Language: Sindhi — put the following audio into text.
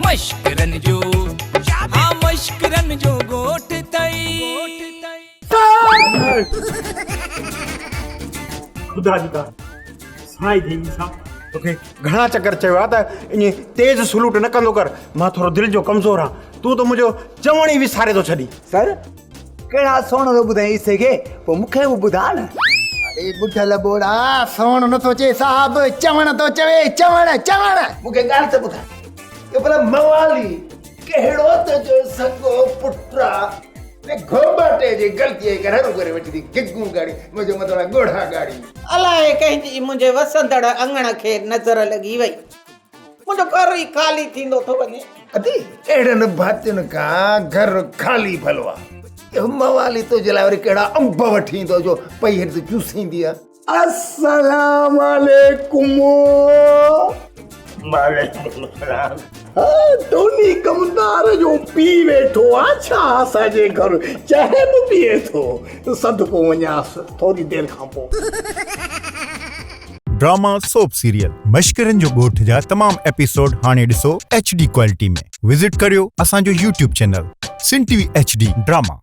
مشڪرن جو ها مشڪرن جو ڳوٺ اٿئي. خدا جي ڪا سائي ٿي سا. توکي گهڻا چڪر چيو آهي ته ائين تيز سلوٽ نه ڪندو ڪر، مان ٿورو دل جو ڪمزور آهيان، تون ته منهنجو چوڻ ئي وساري ٿو ڇڏين. سر ڪهڙا سوڻ ٿو ٻڌائين عيسي کي، پوء مون کي به ٻڌاء نه. اڙي ٻڍل ٻوڙا، سوڻ نٿو چئي صاحب، چوڻ ٿو چوي، چوڻ، چوڻ. مون کي ڳالهه ته ٻڌاء. اهو ڀلا موالي ڪهڙو تنهنجو سڳو پٽ آ؟ گهوٻاٽي جي غلطيء جي ڪري هروڀرو ويٺي ٿي گگون ڳاڙي، منهنجو مطلب آهي ڳوڙها ڳاڙي. الائي ڪنهن جي منهنجي وسندڙ اڱڻ کي نظر لڳي وئي. منهنجو گهر ئي خالي ٿيندو ٿو وڃي. ادي اهڙن ڀاتين کان گهر خالي ڀلو آ. اهو موالي تنهنجي لاء وري ڪهڙا انب وٺي ايندو جو پئي هيٺ چوسيندي آ. السلام عليڪم. وعليڪم السلام. ها ٽوني ڪمدار جو پي ويٺو آ ڇا اسان جي گهر چانهه به پيئي ٿو. صدقو وڃانس ٿوري دير کان پو. ڊراما سوپ سيريل مشڪرن جو ڳوٺ جا تمام ايپيسوڊ هاڻي ڏسو ايڇ ڊي ڪوالٽي ۾ وزٽ ڪريو اسان جو YouTube channel Sindh T V H D drama.